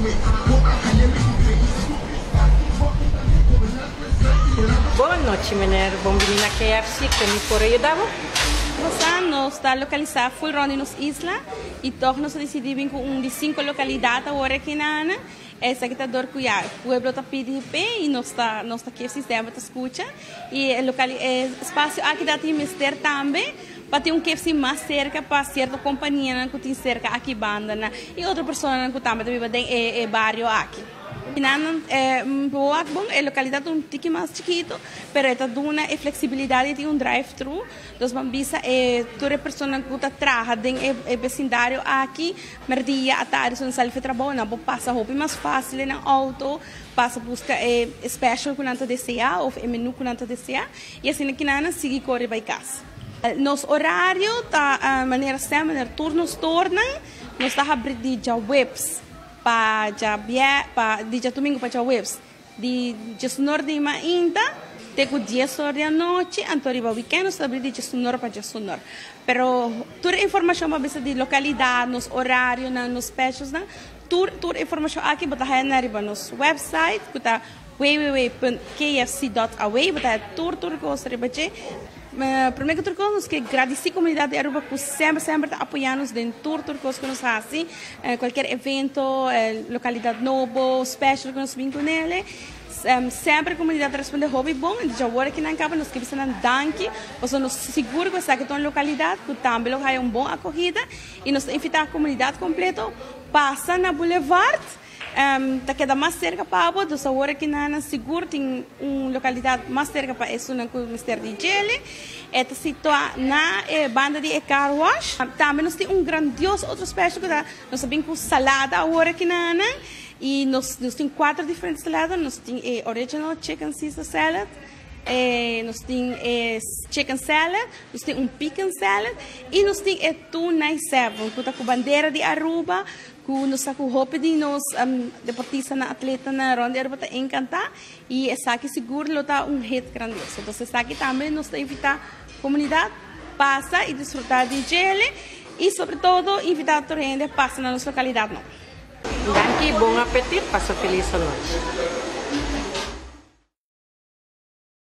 Bon nochi, meneer. Bon bini na KFC. Con mi por yuda bo? Nos ta localisa full rond di nos isla y toch nos a dicidi bin cu un di cinco localidad awor aki na Ana. Esaki ta door cu ya pueblo ta pidi pe y nos ta KFC semper ta scucha y e local e espacio aki ta tin mester tambe pa tin un KFC mas cerca pa cierto compania cu tin cerca aki banda na y otro persona cu tambe ta biba den e bario aki. Nan bon, e localidad un tiki mas chikito, pero ta duna e flexibilidad di un drive-thru. Dus ban bisa e tur persona cu ta traha den e vecindario aki, merdia, atardi, son sali for trabou, nan por pasa hopi mas facil na auto, pasa busca e special cu nan ta desea of e menu cu nan ta desea, y asina cu nan sigui core bay cas. Nos horario ta manera semper, tur nos tornan, nos ta habri di diahuebs pa diabie, pa di diadomingo pa diahuebs, di 10'or di mainta te cu 10'or di anochi, anto riba weekend nos ta habri di 10'or pa 11'or. Pero tur informacion pa bisa di localidad, nos horario, nos specials, nan, tur informacion aki bo ta haya na riba nos website, cu ta www.kfc.aw, bo ta haya tur cos riba dje. Prome cu tur cos, nos kier gradici comunidad di Aruba cu semper, semper ta apoya nos den tur cos cu nos haci. Cualkier evento, localidad nobo, special cu nos bin cu ne. Semper comunidad ta responde hopi bon, y awor aki nan caba nos kier bisa nan danki, pasobra nos sigur cu esaki ta un localidad cu tambe lo haya un bon acogida y nos ta invita comunidad completo pasa na Boulevard, ta keda mas cerca pa bo, dus awor aki nan sigur tin un localidad mas cerca pa esunnan cu mester di djele. E ta situa na e banda di e car wash. Tambe nos tin un grandioso otro special cu ta nos ta bin cu salada awor aki nan y nos tin cuatro diferente salada. Nos tin e original chicken Caesar salad, nos tin e chicken salad, nos tin un pecan salad y nos tin e 297 cu ta cu bandera di Aruba, cu nos ta cu hopi di nos deportista na atleta na rond di Aruba ta encanta y esaki sigur lo ta un hit grandioso. Entonces esaki tambe nos ta invita comunidad pasa y disfruta di djele y sobre todo invita tur hende pasa na nos localidad no. Danki, bon apetit, pasa feliz nochi.